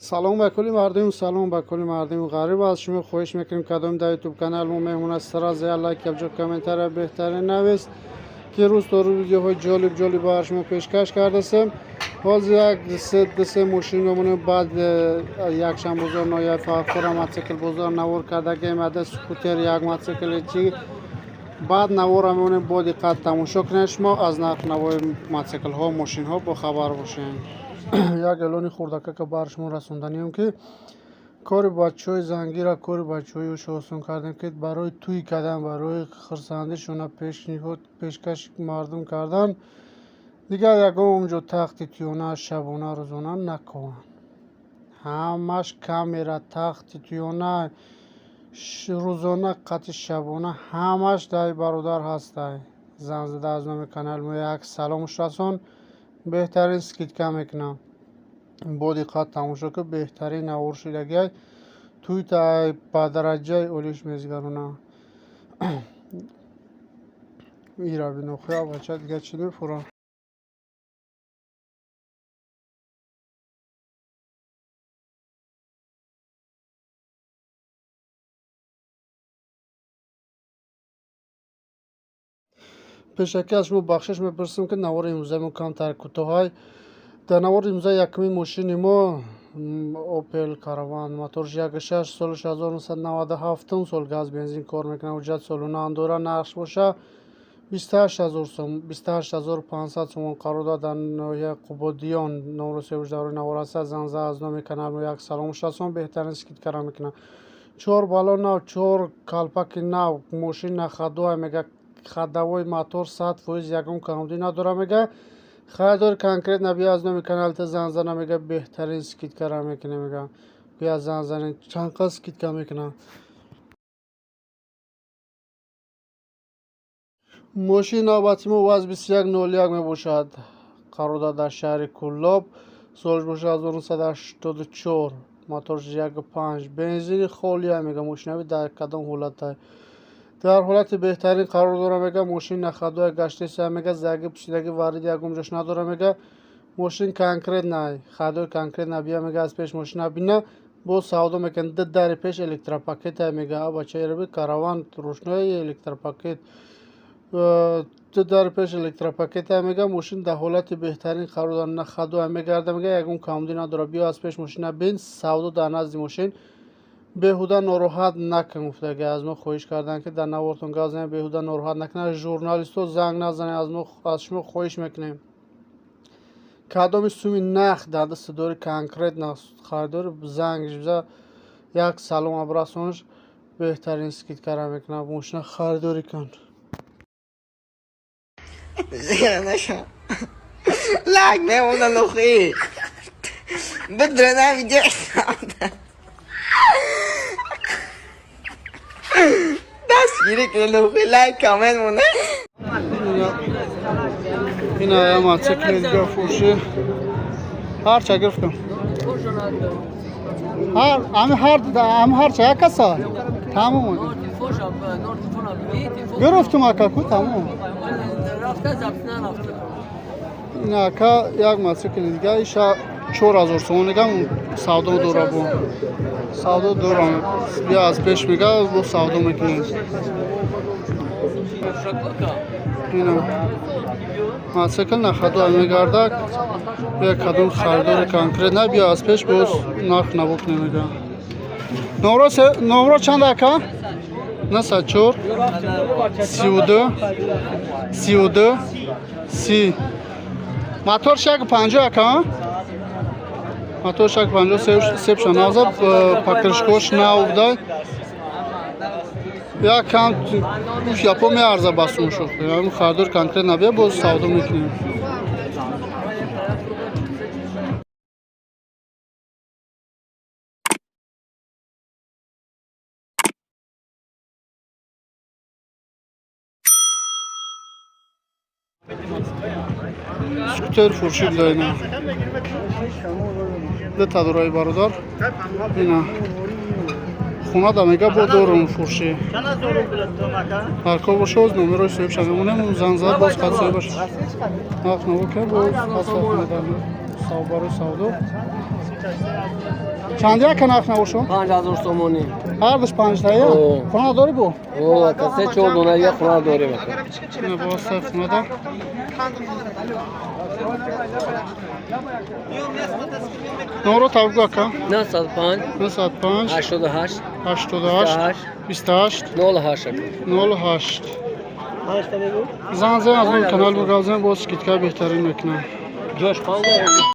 Салом ба кулли мардум, салом ба кулли мардуми ғариб. Аз шумо хоҳиш мекунем, кадом дар ютуб канал мо меҳмон аст, сразу як лайк, якҷо комментария беҳтарин навис, ки рӯз то рӯз видеоҳои ҷолиб ҷолиб бар шумо пешкаш кардасем. Ҳозир як се ду се мошин мемонем, баъд якшанбе бозор, ноҳияи Фархора, мотоцикл бозор навор кардагем, ада скутер, як мотоцикли чи. Баъд навора мемонем, бо диққат тамошо кунед, шумо аз нарх навои мотоциклҳо, мошинҳо бохабар бошед. Як эълони хурдакака бар шумо расонданием, ки кори бачаҳои зангира, кори бачаҳои ӯшо осон кардем, ки барои тӯй кардан, барои хурсандишона пешниҳод, пешкаши мардум кардан, дигар ягон ҷо тахти тӯёна шабона, рӯзона накунанд. Ҳамаш камера, тахти тӯёна рӯзона қати шабона ҳамаш дар бародар ҳастай. Занг зада, аз номи канали мо як саломш расон, беҳтарин скидка мекунам. Бо диққат тамошо кун, беҳтарин навор шудагиай, тӯйта ба дараҷаи олиш мезгарона. Ира бинохӯя, бача, дига чӣ мефурам. Пешакӣ аз шумо бахшиш мепурсем, ки навори имрӯзаи мо камтар кӯтоҳай. Дар навори имрӯза якумин мошини мо Опел Караван, моторш 1.6, соли 1997 сол, газ бензин кор мекунад, ҳуҷҷат солона дора, нархш боша 28 000 сом, 28 500 сомон. Қарор дорад дар ноҳияи Қубодиён. Номро севуш дар рӯи навор аст. Занг зад, аз номи канали мо як саломш расон, беҳтарин скидкара мекунад. Чор баллон нав, чор калпаки нав, мошин на ходу мега, ходовой мотор 100%, ягон камбудӣ надора мега. Харидор конкретно бия, аз номи каналта занг зана, мега, беҳтарин скидкара мекунем, мега. Бия, занг занед, чанд қад скидка мекунам. Мошини навбати мо ВАЗ 2101 мебошад. Қарор дорад дар шаҳри Кӯлоб, солш бошад 1984, моторш 1.5, бензини холия мега. Мошинави дар кадом ҳолата? Дар ҳолати беҳтарин қарор дора мега. Мошин на ходу гаштеса мега, заги пӯшидаги вариди ягон ҷош надора мега. Мошин конкретно харидор конкретно бия, мега, аз пеш мошина бина, боз савдо мекунад. Ду дари пеш электропакета мега. Бачаераби Караван рӯшнои электропакет, ду дари пеш электропакета мега. Мошин дар ҳолати беҳтарин қарор дорад, на ходу мегарда мега, ягон камбудӣ надорад. Биё, аз пеш мошина бин, савдо дар назди мошин. Беҳуда нороҳат накун гуфтаги, аз мо хоҳиш карданд, ки дар навортон гап занем, беҳуда нороҳат накунад, журналистҳо занг назанед. Аз мо, аз шумо хоҳиш мекунем, кадоми суми нах дар дасти дори, конкретно харидори зангш биза, як салом абрасонш, беҳтарин скидкара мекунад, мошина харидорӣ кун. Лайк мемона нохи. Бадрана видео. Дастгирӣ кунед нохи, лайк, коммент монед. Ина я мотоцикли дига фурӯшӣ. Ҳарча гирифтам, ҳар ами ҳар ами ҳарча як каса тамом гирифтум, ака, ку тамом. Ина, ака, як мотоцикли дига, иша 4000 сомон мегам, савдо дора, бо савдо дорам, бия аз пеш мега, бо савдо мекунем. Ина мотоцикл на ходу мегардак, бия, кадом харидори конкретно биё, аз пеш боз нарх наво кунем мега. Номро чанд, ака? 904 32 32 30. Мотор 1.50, ака, мотор 1.50, сепша навза, покрышкош нав буда, як кам япо меарза ба сум шуд. Харидор конкретно бия, боз савдо мекунем. Скутер фурӯшӣ буда, ина дута дораи бародар, ина хона да мега, бо дорум фурӯшӣ. Ҳар кор боша, оз номерои соҳибша мемонем, занг зад, боз қад соҳибаш нарх наво ка, боз пас барои савдо. Чанд яка нарх набошо? 5000 сомонӣ. Ҳардуш панҷтая? О. Хона дорӣ бу? О, ака, се чор дона як хона дорем, ака. Ина бо се хонада. Номро табгу, ака. 905 905 88 88 28 08, ака. 08. Зан зан, аз он канал бугавзен, боз скидка беҳтарин мекунам. Ҷош панҷ.